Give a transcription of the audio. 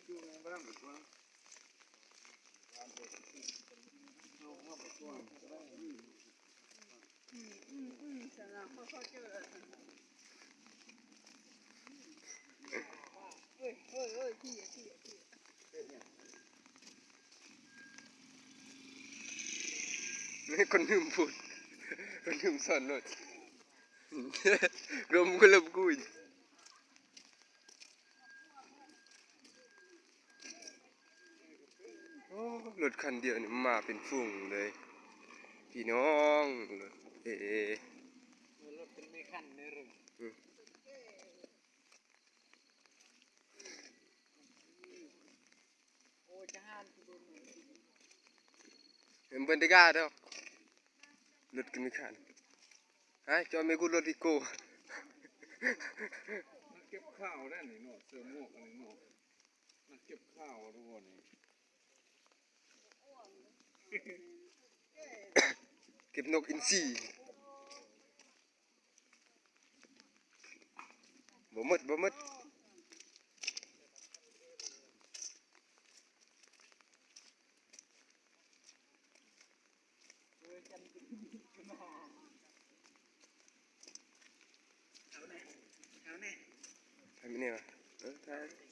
ອືມ ອືມ ອືມ ຊັ້ນລະ ເຂົາເຈົ້າ ເອີຍ ເອີຍ ເອີຍ ທີ່ ທີ່ ທີ່ ຄົນໜຶ່ງພຸດ ຄົນໜຶ່ງສອນລົດ ລົມກໍລົມກູຍ. ໂອ້ ລົດຄັນດຽວນີ້ມາເປັນຝູງເລີຍພີ່ນ້ອງ ລົດເອ ລົດເປັນແມ່ຄັນເດີ ອືມ ໂອ້ ຈະຫານ ເຫັນເບິ່ງແຕ່ກາດອກ ລົດກໍມີຄັນ ຮະ ຈອດແມ່ກູ ລົດອີໂກ ນັກເກັບຂ່າວແດ່ນີ້ເນາະ ເສື້ອໝວກອັນນີ້ເນາະ ນັກເກັບຂ່າວ ຮູ້ບໍ່ນີ້ ເກັບນົກອິນຊີ ບໍ່ໝົດ ບໍ່ໝົດ. ຖ່າຍມານີ້ຫວາ ເອີ ຖ່າຍ